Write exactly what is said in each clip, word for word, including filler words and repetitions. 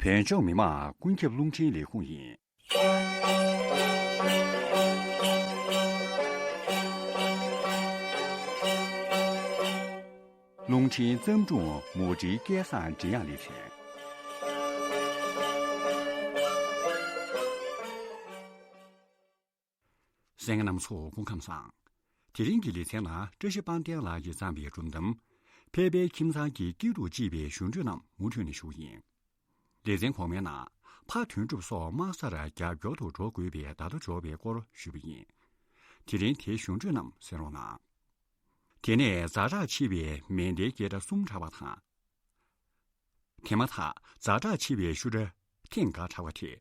བདེ་མཆོག་མི་དམངས་ཀུན་ཁྱབ་རླུང་འཕྲིན་ལས་ཁུངས་ཡིན། རླུང་འཕྲིན་བརྩམས་སྒྲུང་མུ་འབྲེལ་སྐལ་བཟང་འབྲི་དབྱངས་ལེ་ཚན། གསན་མཁན་རྣམ་ཚོ་སྐུ་ཁམས་བཟང་། དེ་རིང་གི་ལེ་ཚན་ལ་བཀྲ་ཤིས་དཔལ་ལྡན་ལགས་ཀྱིས་བརྩམས་པའི་སྒྲུང་གཏམ། ཕལ་པའི་ཁྱིམ་ཚང་གི་སྐྱིད་སྡུག་ཅེས་པའི་ཞུ་འཕྲོས་རྣམས་མུ་མཐུད་ནས་ཞུ་གི་ཡིན། ལེ་ཚན་གོང་མའི་ནང་ཕ་དོན་གྲུབ་སོགས་དམག་སར་རྒྱབ་སྐྱོར་དུ་འགྲོ་དགོས་པའི་བརྡ་ཐོ་འབྱོར་བའི་སྐོར་ཞུས་པ་ཡིན། དེ་རིང་དེའི་ཞུ་འཕྲོས་རྣམས་གསན་རོགས་གནང་། དེ་ནས་ཛ་དྲག་ཆེ་བའི་མེ་མདའི་སྐད་སྒྲ་གསུམ་གྲགས་པ་དང་། དེ་མ་ཐག་ཛ་དྲག་ཆེ་བའི་ཤུ་སྒྲ་ཐེངས་འགའ་གྲགས་པ་དེས།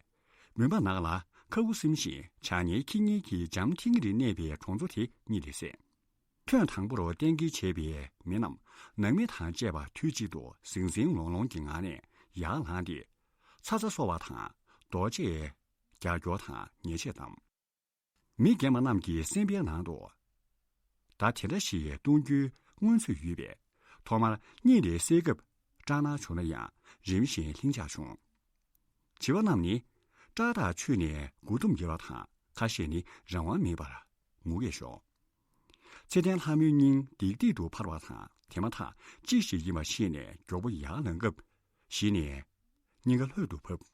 མུན་པ་ནང་ལ་ཁ་ཁུ་སིམ་ཞིང་ཇ་ཉལ་ཁྱི་ཉལ་གྱི་འཇམ་ཐིང་ངེར་གནས་པའི་གྲོང་ཚོ་དེ་གཉིད་ལས་སད། ཐོན་དང་པོར་གཏན་འཁེལ་བྱས་པའི་མི་རྣམས་ནང་མི་དང་བཅས་པ་དུས་གཅིག་ཏུ་ཟིང་ཟིང་ལོང་ལོང་གི་ངང་ནས་ཡར་ལངས་ཏེ། ཚ་ཚ་གསོལ་བ་དང་རྡོ་རྗེ་རྒྱ་སྐྱོར་དང་ཉེས་ཆད་བསྡམས། མི་རྒན་པ་རྣམས་ཀྱི་སེམས་པའི་ནང་དུ། ད་དེ་འདྲ་ཞིག་གཏོང་རྒྱུའི་སྔོན་ཚོད་ཡོད་པས། ཐོག་མར་གཉིད་ལས་སད་སྐབས་སྐྲག་སྣང་བྱུང་ན་ཡང་རིམ་བཞིན་ལྷིང་འཇགས་བྱུང་། བྱིས་པ་རྣམས་ནི་སྐྲག་ཐག་ཆོད་ནས་མགོ་ཟླུམ་འགྱེལ་བ་དང་ཁ་ཤས་ནི་རང་དབང་མེད་པར་ངུ་སྐད་ཤོར། ཚེ་བརྟན་ལྷ་མོའི་སྙིང་ལྡིག་ལྡིག་ཏུ་འཕར་བ་དང་དེ་མ་ཐག་ཅི་ཞིག་ཡིན་པ་ཤེས་ནས་མགྱོགས་པོ་ཡར་ལངས་སྐབས་གཞི་ནས་སྙིང་ག་ལྷོད་དུ་བབས།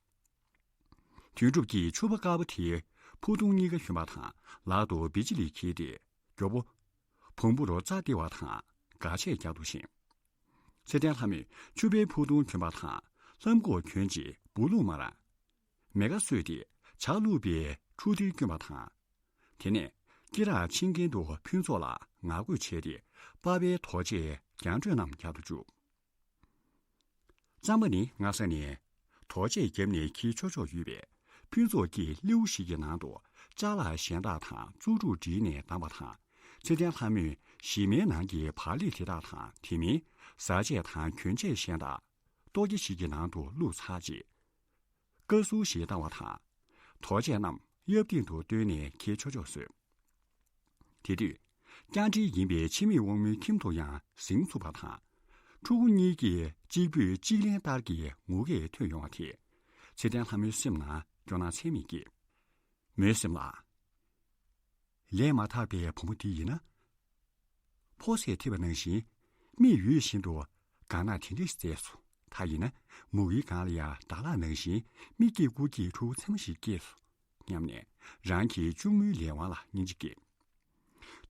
དོན་གྲུབ་ཀྱིས་ཕྱུ་པ་དཀར་པོ་དེའི་ཕུ་ཐུང་གཉིས་ཀ་གྱོན་པ་དང་ལག་ཏུ་བི་ཇི་ལི་འཁྱེར་ཏེ་མགྱོགས་པོ་བོང་བུ་རུ་རྩྭ་སྟེར་བ་དང་དགའ་ཆས་རྒྱག་ཏུ་ཕྱིན། ཚེ་བརྟན་ལྷ་མོས་ཕྱུ་པའི་ཕུ་ཐུང་གྱོན་པ་དང་ལྷམ་གོག་གྱོན་རྗེས་སྦུག་ལུག་མར་མེ་ཁ་གསོས་ཏེ་ཇ་བླུགས་པའི་འཕྲུལ་ཐིག་བསྐྱོན་པ་དང་། དེ་ནས་སྐེ་རགས་ཕྱིན་མཁན་དུ་ཕུན་ཚོགས་ལ་ངག་བཀོད་བྱས་ཏེ་པ་ཕའི་དོགས་གཅོད་རྒྱང་འཕྲོས་རྣམས་རྒྱག་ཏུ་བཅུག། གཙང་པ་ནི་སྔ་ས་ནས་དོགས་གཅོད་བརྒྱབ་ནས་འཁྱེར་ཆོག་ཆོག་ཡོད་པས། ཕུན་ཚོགས་ཀྱིས་སླེའུ་ཞིག་གི་ནང་དུ་ཅ་ལག་གཞན་དག་དང་བཙོག་ཕྲུག་བསྒྲིལ་ནས་བསྡམས་པ་དང་། ཚེ་བརྟན་ལྷ་མོས་གཞི་མའི་ནང་གི་བག་ལེབ་དེ་དག་དང་དེ་མིན་བཟའ་ཆས་དང་གྱོན་ཆས་གཞན་དག་ལྟོ་རྒྱ་ཞིག་གི་ནང་དུ་བླུགས་ཚར་རྗེས། བཀའ་ཟུར་ཞིག་བཏང་བ་དང་། དོགས་གཅོད་རྣམས་གཡབ་སྟེང་དུ་བཏོན་ནས་འཁྱེར་ཆོག་ཆོག་བཟོས། དེ་དུས། སྐྱ་འབྲིང་ཡིན་པའི་འཆི་མེད་དབང་མོའི་ཁྱིམ་དུ་ཡང་ཟིང་ཚུགས་པ་དང་། ཕྲུ་གུ་གཉིས་ཀྱིས་གཅིག་པུས་གཅིག་ལན་ལྟར་གྱི་ངུ་སྐད་ཐོས་ཡོང་བ་དེས། ཚེ་བརྟན་ལྷ་མོའི་སེམས་ནང་སྐྱོ་སྣང་ཚད་མེད་སྐྱེས། མོའི་སེམས་ལ། ལས་མ་དག་པའི་བུ་མོ་འདི་ཡིན་ན། ཕོ་ཟས་ཐེབས་པ་ནང་བཞིན་མིག་ཡོད་བཞིན་དུ་དགའ་སྣང་དེ་འདྲ་བསྩལ་སོང་། ད་ཡིན་ན་མུ་གེའི་སྒང་ལ་ཡང་ཟླ་ལྷག་ནང་བཞིན་མི་སྐྱིད་དགུ་སྐྱིད་ཕྲུ་གུ་ཚང་མ་ཞིག་སྐྱེས་སོང་སྙམ་ནས་རང་གི་གཅུང་མོའི་ལས་དབང་ལ་སྙིང་རྗེ་སྐྱེས།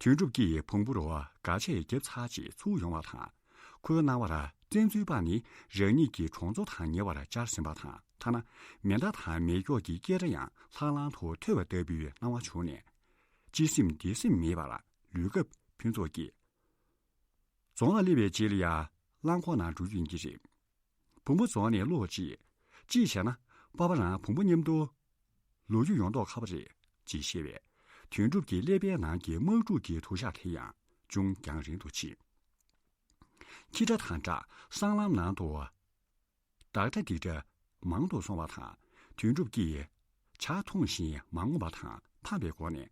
དོན་གྲུབ་ཀྱིས་བོང་བུ་རུ་དགའ་ཆས་བརྒྱབ་ཚར་རྗེས་ཚུར་ཡོང་བ་དང་། ཁོའི་སྣང་བར་བཙན་འཛུལ་པ་ནི་རང་ཉིད་ཀྱི་གྲོང་ཚོ་དང་ཉེ་བར་བཅར་ཟིན་པ་དང་ཐ་ན་མེ་མདའ་དང་མེ་སྒྱོགས་ཀྱི་སྐད་སྒྲ་ཡང་ལྷང་ལྷང་དུ་ཐོས་པ་ལྟ་བུའི་སྣང་བ་བྱུང་ནས། སྤྱི་སེམས་སྡེ་སེམས་མེད་པར་ལུས་སྐབས་ཕུན་ཚོགས་ཀྱིས། རྫོང་ལ་སླེབས་པའི་རྗེས་ལ་ཡང་རླངས་འཁོར་ནང་འགྲོ་རྒྱུ་ཡིན་གྱི་རེད། བོང་བུ་རྫོང་ནས་ལོག་རྗེས། གཅིག་བྱས་ན་པ་ཕ་རང་བོང་བུ་མཉམ་དུ་ལོག་རྒྱུ་ཡོང་མདོག་ཁ་པོ་རེད་ཅེས་བཤད་པས། དོན་གྲུབ་ཀྱི་ཀླད་པའི་ནང་གི་དམག་འཁྲུག་གི་དུ་ཞག་དེ་ཡང་ཅུང་རྒྱང་རིང་དུ་ཕྱིན། ཁྱི་སྒྲ་དང་སྦྲགས་སྲང་ལམ་ནང་དུ་བདག་སྒྲ་སྡིག་སྒྲ་མང་དུ་སོང་བ་དང་། དོན་གྲུབ་ཀྱིས་ཇ་འཐུང་བཞིན་མ་འོངས་པ་དང་ཕངས་པའི་སྒོ་ནས།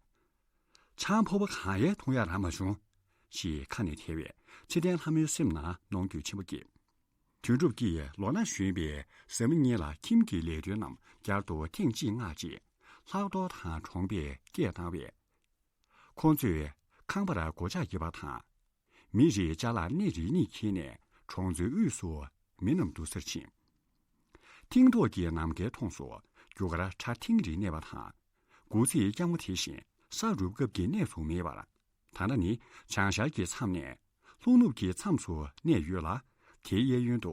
ཆང་ཕོར་པ་གང་ཡང་འཐུང་ཡ་རག་མ་བྱུང་། ཞེས་ཁ་ནས་ཐལ་བས་ཚེ་བརྟན་ལྷ་མོའི་སེམས་ནང་གནོང་འགྱོད་ཆེན་པོ་སྐྱེས། དོན་གྲུབ་ཀྱིས་ལོ་ན་གཞོན་པའི་བཟའ་མི་གཉིས་ལ་ཁྱིམ་གྱི་ལས་དོན་རྣམས་བསྐྱར་དུ་ཐེངས་གཅིག་མངགས་རྗེས། ལྷག་རྡོར་དང་གྲོང་པས་སྐད་བཏང་བས། ཁོང་ཚོས་ཁང་པར་སྒོ་ལྕགས་བརྒྱབ་པ་དང་། མི་རེས་ཅ་ལག་སྣེ་རེ་གཉིས་འཁྱེར་ནས་གྲོང་ཚོའི་དབུས་སུ་མི་རྣམས་འདུ་སར་ཕྱིན། མཐིང་མདོག་གི་ནམ་མཁའི་མཐོངས་སུ་རྒྱུ་སྐར་ཁྲ་ཐིང་རིང་གནས་པ་དང་། དགུ་ཚིགས་སྐྱ་མོ་དེ་བཞིན་ས་རུབ་སྐབས་ཀྱི་གནས་སུ་མེད་པར། ད་ལྟ་ནི་བྱང་ཤར་གྱི་མཚམས་ནས་ལྷོ་ནུབ་ཀྱི་མཚམས་སུ་གནས་ཡོད་ལ། དེའི་གཡས་གཡོན་དུ་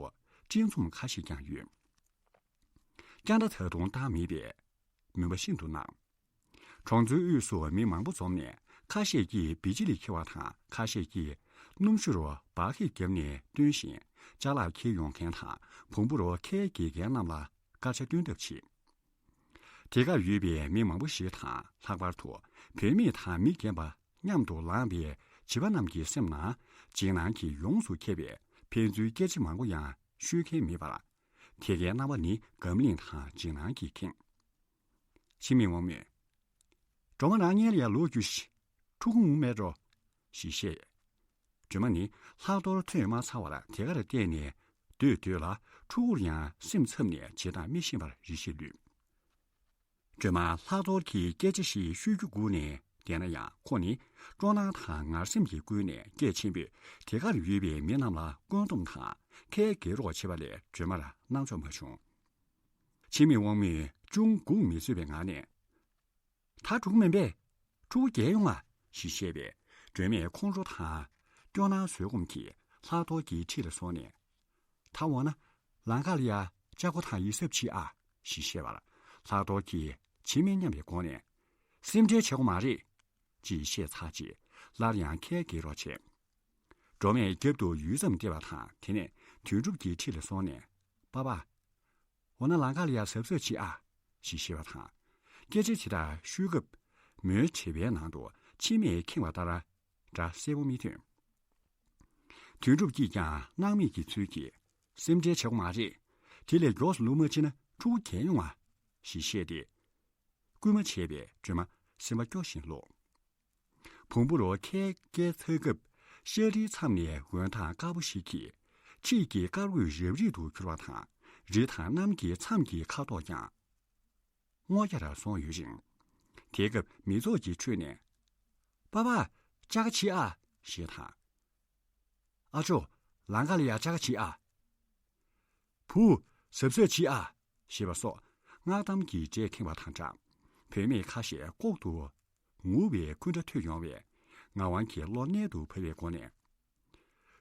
སྤྲིན་ཚོམས་ཁ་ཤས་ཀྱང་ཡོད། རྐྱང་རྟ་ད་དུང་བཏང་མེད་པས་མུན་པ་ཤིན་ཏུ་ནག། གྲོང་ཚོའི་དབུས་སུ་མི་མང་པོ་འཛོམས་ནས་ཁ་ཤས་ཀྱིས་བི་ཇི་ལི་འཁྱེར་བ་དང་ཁ་ཤས་ཀྱིས་སྣུམ་ཞོ་རུ་སྦག་ཁྱི་བརྒྱབ་ནས་བཏོན་ཞིང་ཅ་ལག་འཁྱེར་ཡོང་མཁན་དང་བོང་བུ་རུ་ཁལ་འགེལ་མཁན་རྣམས་ལ་སྐར་ཆ་སྟོན་ཐབས་བྱེད། དེ་གར་ཡོད་པའི་མི་མང་པོ་ཞིག་དང་ལྷག་པར་དུ་བུད་མེད་དང་མི་རྒན་པ་མཉམ་དུ་ལངས་པའི་བྱིས་པ་རྣམས་ཀྱི་སེམས་ནང་འཇིགས་སྣང་གིས་ཡོངས་སུ་ཁྱབ་པས་ཕན་ཚུན་སྐད་ཆ་མང་པོ་ཡང་ཤོད་མཁན་མེད་པར། དེ་གའི་རྣམ་པ་ནི་སྒམ་བརླིང་དང་འཇིགས་སྣང་གིས་ཁེངས། འཆི་མེད་དབང་མོས། སྒྲོལ་མ་རང་སྔོན་ལ་ཡར་ལོག་རྒྱུ་ཞིག་ཕྲུ་གུ་ངུ་མེད་འགྲོ། ཞེས་བཤད། སྒྲོལ་མ་ནི་ལྷག་རྡོར་ཐོན་མ་ཚར་བར་དེ་གར་བལྟས་ནས་ སྡོད་སྡོད་ལ་ཕྲུ་གུར་ཡང་སེམས་འཚབ་ནས་བྱེད་སྟངས་མི་ཤེས་པར་རེ་ཞིག་ལུས། སྒྲོལ་མ་ལྷག་རྡོར་གྱིས་སྐད་ཆ་ཞིག་ཤོད་རྒྱུ་སྒུག་ནས་བསྡད་ན་ཡང་ཁོ་ནི་སྤྲོ་སྣང་དང་ངར་སེམས་ཀྱིས་ཀུན་ནས་སྐད་ཆེན་པོས་དེ་གར་ཡོད་པའི་མི་རྣམས་ལ་བཀོད་འདོམས་དང་ཁལ་བགད་རོགས་བྱེད་པ་ལས་སྒྲོལ་མར་སྣང་ཆོག་མ་བྱུང་། འཆི་མེད་དབང་མོས་ཅུང་སྒུག་མི་བཟོད་པའི་ངང་ནས། ད་འགྲོ་གི་མིན་པས། ཕྲུ་གུ་བརྒྱལ་ཡོང་ང་། ཞེས་བཤད་པས་སྒྲོལ་མས་ཁོང་ཁྲོ་དང་སྐྱོ་སྣང་བཟོད་སྒོམ་གྱིས་ལྷག་རྡོར་གྱི་འཁྲིས་ལ་སོང་ནས། ད་འོ་ན། ལམ་ཁ་ལ་ཡ་ལྕགས་སྒོ་དང་ཡིབ་གཟབ་བྱེད་ཨ། ཞེས་བཤད་པར་ལྷག་རྡོར་གྱིས་ཇི་མི་སྙམ་པའི་སྒོ་ནས། སེམས་ཁྲལ་བྱེད་དགོས་མ་རེད། ཅེས་བཤད་ཚར་རྗེས་སླར་ཡང་ཁལ་བགད་རོགས་བྱས། སྒྲོལ་མས་རྒྱབ་ཏུ་ཡུད་ཙམ་བལྟས་པ་དང་དེ་ནས་དོན་གྲུབ་ཀྱི་འཁྲིས་ལ་སོང་ནས། པ་པ། འོ་ན་ལམ་ཁ་ལ་ཡ་གཟབ་གཟབ་བྱེད་ཨ། ཞེས་བཤད་པ་དང་། སྐད་ཆ་དེ་དག་ཤོད་སྐབས་མོའི་དྲི་བའི་ནང་དུ་མཆི་མས་ཁེངས་པ་ལྟར་སྒྲ་གསལ་པོ་མི་ཐོན། དོན་གྲུབ་ཀྱིས་ཀྱང་སྣང་མེད་ཀྱི་ཚུལ་གྱིས་སེམས་ཁྲལ་བྱེད་དགོས་མ་རེད། དེ་ལས་མགྱོགས་སུ་ལུག་མ་ཕྱིན་ན་ཕྲུ་གུ་བརྒྱལ་ཡོང་ང་། ཞེས་བཤད་དེ། སྐུལ་མ་བྱས་པས་སྒྲོལ་མ་སེམས་པ་སྐྱོ་བཞིན་ལོག་བོང་བུ་རོ་ཁལ་བསྐྱལ་ཚར་སྐབས་ཤར་རིའི་མཚམས་ནས་འོད་མདངས་དཀར་པོ་ཞིག་གིས་ཕྱིས་ཀྱི་དཀར་འོད་རབ་རིབ་ཏུ་གྱུར་བ་དང་རི་དང་གནམ་གྱི་མཚམས་ཀྱི་ཁ་དོག་ཀྱང་སྔོ་སྐྱ་རུ་སོང་ཡོད་ཅིང་། དེའི་སྐབས་མི་ཚོགས་ཀྱི་ཁྲོད་ནས། པ་པ། ཅ་ག་བྱེད་ཨ། ཞེས་དང་། ཨ་ཅོ། ལམ་ཁ་ལ་ཡ་ཅ་ག་བྱེད་ཨ། བུ། གཟབ་གཟབ་བྱེད་ཨ། ཞེས་པ་སོགས་སྔགས་གཏམ་གྱི་སྒྲས་ཁེངས་པ་དང་སྦྲགས། བུད་མེད་ཁ་ཤས་ལྐོག་ཏུ་ངུ་བའི་འཁུན་སྒྲ་ཐོས་ཡོང་བས་ངག་དབང་གིས་བློ་རྣལ་དུ་བབས་པའི་སྒོ་ནས།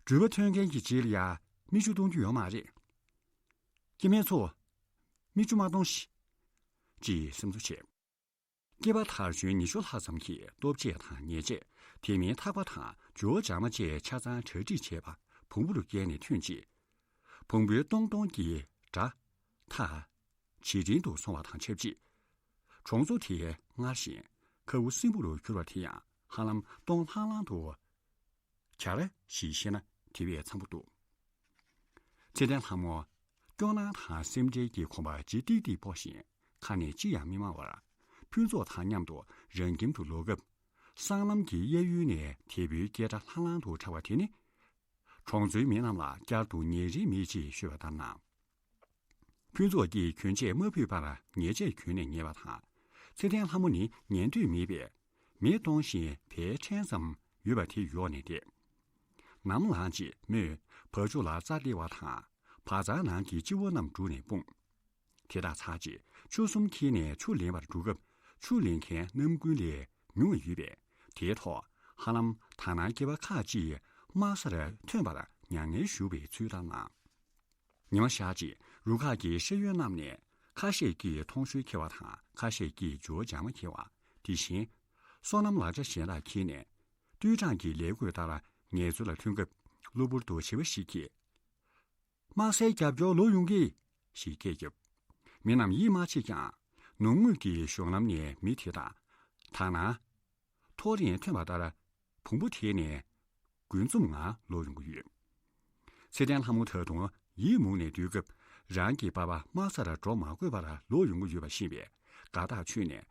འགྲུལ་པ་ཐོན་མཁན་གྱི་རྗེས་ལ་ཡ་མིག་ཆུ་གཏོང་རྒྱུ་ཡོད་མ་རེད། སྐྱེ་དམན་ཚོ། མིག་ཆུ་མ་གཏོང་ཞིག་ཅེས་སེམས་གསོ་བྱས། སྐྱེས་པ་དར་གཞོན་ཉི་ཤུ་ལྷག་ཙམ་གྱིས་ལྟོ་ཆས་དང་ཉལ་ཆས། དེ་མིན་ཐག་པ་དང་ཇོ་བོ་འཇག་མ་བཅས་ཆ་ཚང་གྲ་སྒྲིག་བྱས་པ་བོང་བུ་རུ་བསྐྱལ་ནས་ཐོན་རྗེས། བོང་བུའི་ཏོང་ཏོང་གི་སྒྲ་ཐག་ཇེ་འབྲིང་དུ་སོང་བ་དང་ཆབས་ཅིག་གྲོང་ཚོ་དེ་སྔར་བཞིན་ཁ་བུ་སྲིན་བུ་རུ་གྱུར་བ་དེ་ཡང་ཧ་ལམ་སྟོང་ལྷང་ལྷང་དུ། ག་རེ་ཞིག་བཤད་ན་དེ་བས་འཚམ་པོ་འདུག་ཚེ་བརྟན་ལྷ་མོ། སྐྱོ་སྣང་དང་སེམས་ཁྲལ་གྱི་གོམ་པ་ལྗིད་ཏིག་ཏིག་སྤོ་བཞིན་ཁ་ནས་ཅི་ཡང་མི་སྨྲ་བར། ཕུན་ཚོགས་དང་མཉམ་དུ་རང་ཁྱིམ་དུ་ལོག་སྐབས། སྲང་ལམ་གྱི་གཡས་གཡོན་ནས་དེད་པོའི་སྐད་སྒྲ་ལྷང་ལྷང་དུ་གྲགས་པ་དེ་ནི། གྲོང་ཚོའི་མི་རྣམས་ལ་བསྐྱར་དུ་ཉེ་རིང་མེད་ཅེས་ཤོད་པ་ལྟར་སྣང་། ཕུན་ཚོགས་ཀྱིས་གྱོན་ཆས་མ་ཕུད་པར་ཉལ་ཆས་གྱོན་ནས་ཉལ་བ་དང་། ཚེ་བརྟན་ལྷ་མོ་ནི་ཉལ་འདོད་མེད་པས། མེ་གཏོང་བཞིན་བལ་ཕྲན་ཙམ་ཡོད་པ་དེ་གཡོགས་ནས་བསྡད། ནམ་ལངས་རྗེས་མོས་བ་ཕྱུགས་ལ་རྩྭ་སྟེར་བ་དང་། བ་ཚང་ནང་གི་སྤྱི་བོ་རྣམས་བཀྲུས་ནས་སྤུངས། དེ་དག་ཚར་རྗེས་ཆུ་གསུམ་འཁྱིལ་ནས་ཆུ་ལེན་པར་འགྲོ་སྐབས་ཆུ་ལེན་མཁན་རྣམ་ཀུན་ལས་ཉུང་བ་ཡོད་པས། དེའི་ཐོག་ཧ་ལམ་དག་སྣང་སྐྱེས་པ་ཁག་ཅིག་དམག་སར་ཐོན་པར་མྱ་ངན་ཞུ་བའི་ཚུལ་ལྟར་སྣང་། ཉི་མ་ཤར་རྗེས་རུ་ཁག་གི་ཤེས་ཡོན་རྣམས་ནས་ཁ་ཤས་ཀྱིས་ཐོང་གཤོལ་འཁྱེར་བ་དང་ཁ་ཤས་ཀྱིས་ཇོ་བོ་འཇག་མ་འཁྱེར་བ། དེ་བཞིན། སོ་ནམ་ལག་ཆ་གཞན་དག་འཁྱེར་ནས། ཏུའུ་ཀྲང་གི་ལས་བགོས་ལྟར་ངལ་རྩོལ་ལ་ཐོན་སྐབས་གློ་བུར་དུ་བྱིས་པ་ཞིག་གིས། དམག་སའི་རྒྱབ་སྐྱོར་ལོག་ཡོང་གི། ཞེས་སྐད་བརྒྱབ། མི་རྣམས་ཡིད་མ་ཆེས་ཀྱང་། ནུབ་ངོས་ཀྱི་གཞུང་ལམ་ནས་མི་དེ་དང་། དག་སྣང་། ཐོ་རེངས་ཐོན་པ་ལྟར། བོང་བུ་དེད་ནས། དགུན་འཛོམས་ངང་ལོག་ཡོང་གི་ཡོད། ཚེ་བརྟན་ལྷ་མོ་ད་དུང་ཡིད་མུག་ནས་སྡོད་སྐབས། རང་གི་པ་ཕ་དམག་སར་འགྲོ་མ་དགོས་པར་ལོག་ཡོང་གི་ཡོད་པ་ཤེས་པས་དགའ་ཐག་ཆོད་ནས།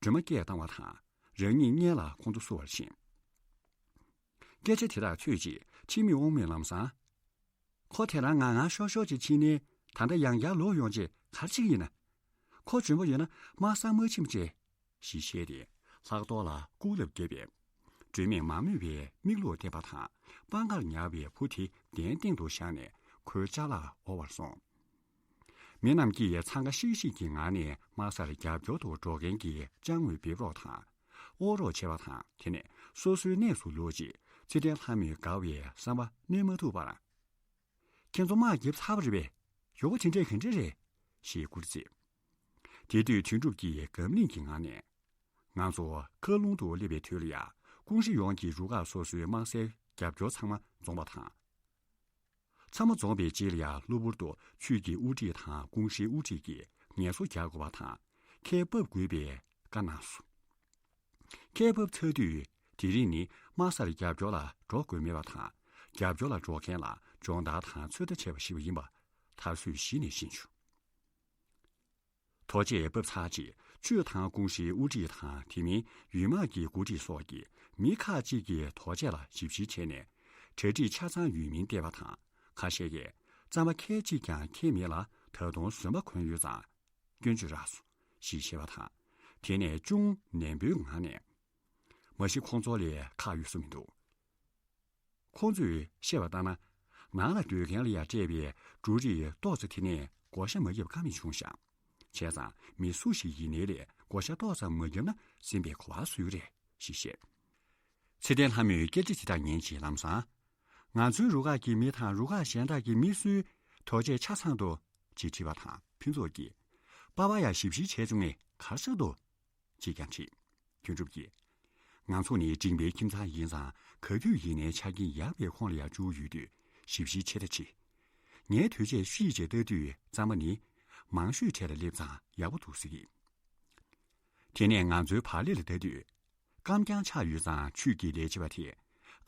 སྒྲོལ་མ་སྐད་བཏང་བ་དང་། རང་ཉིད་སྔོན་ལ་ཁོང་ཚོ་བསུ་བར་ཕྱིན། སྐད་ཆ་དེ་དག་ཐོས་རྗེས་འཆི་མེད་དབང་མོས་ལམ་སང་། ཁོ་དེ་རང་ང་ང་ཤོར་ཤོར་ཅིག་ཕྱིན་ནས་ད་ལྟ་ཡང་བསྐྱར་ལོག་ཡོང་རྗེས་ག་རེ་བྱེད་ཀྱི་ཡིན་ན། ཁོ་འཇོན་པོ་ཡོད་ན་དམག་སར་མ་ཕྱིན་ཅེས། ཞེས་བཤད་དེ་ལྷག་རྡོར་ལ་སྐུག་ལབ་བརྒྱབ་པས། སྒྲོལ་མས་མ་མོས་པའི་མིག་ལོག་བསྟན་པ་དང་དཔའ་ངར་ཉར་བའི་བུ་དེ་གདན་སྟེང་དུ་བཞག་ནས་ཁོའི་ཅ་ལག་འོར་བར་སོང་། མི་རྣམས་ཀྱིས་འཚང་ཁ་ཤིག་ཤིག་གི་ངང་ནས་དམག་སར་རྒྱབ་སྐྱོར་དུ་འགྲོ་མཁན་གྱི་ཅ་དངོས་འབེབས་རོགས་དང་། དབོར་རོགས་བྱས་པ་དང་དེ་ནས་སོ་སོའི་གནས་སུ་ལོག་རྗེས་ཚེ་བརྟན་ལྷ་མོས་དགའ་བའི་བསམ་པ་གནོན་མ་ཐུབ་པར། ཁྱེད་ཚོ་དམག་བརྒྱབ་ཚར་བ་རེད་པས། ཡོ་ག་དེ་འདྲས་ག་འདྲས་རེད། ཞེས་བསྐུར་རྩིས། དེ་དུས་དོན་གྲུབ་ཀྱིས་སྒམ་བརླིང་གི་ངང་ནས། ང་ཚོ་མཁའ་རླུང་དུ་སླེབས་པའི་དུས་ལ་ཡ་ཀུང་ཧྲེ་ཡོངས་ཀྱི་རུ་ཁག་སོ་སོའི་དམག་སའི་རྒྱབ་སྐྱོར་ཚང་མ་རྫོགས་པ་དང་། ཚང་མ་རྫོགས་པའི་རྗེས་ལ་ཡ་གློ་བུར་དུ་ཆུས་ཀྱི་དབུ་ཁྲིད་དང་ཀུང་ཧྲེའི་དབུ་ཁྲིད་ཀྱིས་ངལ་གསོ་རྒྱག་དགོས་པ་དང་ཁལ་འབབ་དགོས་པའི་བཀའ་གནང་སོང་། ཁལ་འབབ་ཚར་དུས་དེ་རིང་ནི་དམག་སར་རྒྱབ་སྐྱོར་ལ་འགྲོ་དགོས་མེད་པ་དང་རྒྱབ་སྐྱོར་ལ་འགྲོ་མཁན་ལ་སྦྱོང་བརྡར་དང་ཚོད་ལྟ་བྱས་པ་ཞིག་ཡིན་པ་ད་གཟོད་གཞི་ནས་ཤེས་བྱུང་། དོ་ཆས་འབབ་ཚར་རྗེས་ཆུས་དང་ཀུང་ཧྲེའི་དབུ་ཁྲིད་དང་དེ་མིན་ཡུལ་དམག་གི་འགོ་ཁྲིད་སོགས་ཀྱིས་མི་ཁག་ཅིག་གི་དོ་ཆས་ལ་ཞིབ་བཤེར་བྱས་ནས་གྲ་སྒྲིག་ཆ་ཚང་ཡོད་མིན་བལྟས་པ་དང་ཁ་ཤས་ཀྱིས་ རྩམ་པ་ཁལ་གཅིག་ཀྱང་ཁྱེར་མེད་ལ། ད་དུང་ཟོན་པ་གོན་ཡོད་ཙང་སྐྱོན་བརྗོད་རག་སོང་ཞེས་བཤད་པ་དང་། དེ་ནས་ཅུང་ནན་པོའི་ངང་ནས། མ་གཞི་ཁོང་ཚོ་ལས་ཁག་ཡོད་ས་མི་འདུག་ཁོང་ཚོས་བཤད་པ་ལྟར་ན། ནང་ལ་སྡོད་མཁན་ལ་ཡང་སྤྲད་པའི་འབྲུ་རིགས་ཏོག་ཙམ་དེ་ནས་བགོ་བཤའ་མ་བརྒྱབ་ཀ་མེད་བྱུང་ཤག་བྱས་ཙང་མི་སུ་ཞིག་ཡིན་ནའི་ལས་བགོ་བཤའ་ཏོག་ཙམ་མ་བརྒྱབ་ན་སེམས་པའི་གོ་བ་སུ་རེད་ཞེས་བཤད། ཚེ་བརྟན་ལྷ་མོས་སྐད་ཆ་དེ་དག་ཉན་རྗེས་ལམ་སང་། ང་ཚོའི་རུ་ཁག་གི་མི་དང་རུ་ཁག་གཞན་དག་གི་མི་སུའི་དོ་ཆས་ཆ་ཚང་འདུག་ཅེས་དྲིས་པ་དང་ཕུན་ཚོགས་ཀྱིས། པ་ཕ་ཡ་ཞིབ་བཤེར་བྱས་བྱུང་ངས་གར་ཆགས་འདུག་ཅེས་ཀྱང་དྲིས། དོན་གྲུབ་ཀྱིས། ང་ཚོ་ནི་འབྲིང་པའི་ཁྱིམ་ཚང་ཡིན་ཙང་ག་དུས་ཡིན་ནའི་ཆ་རྐྱེན་ཡག་པའི་ཁོངས་ལ་ཡང་བཅུག་ཡོད་དུས་ཞིབ་བཤེར་ཆེ་ད་ཆེ། ངའི་དོས་ཆས་བཤིག་ཅེས་ལྟ་དུས་རྩམ་པ་ནི་མང་ཤོས་གྲས་ལ་སླེབས་ཙང་ཡག་པོ་འདུག་ཟེར་གི། དེ་ནས་ང་ཚོའི་བག་ལེབ་ལ་ལྟ་དུས། སྐམ་རྐྱང་ཆགས་ཡོད་ཙང་ཆུས་ཀྱི་ལས་བྱེད་པ་དེས།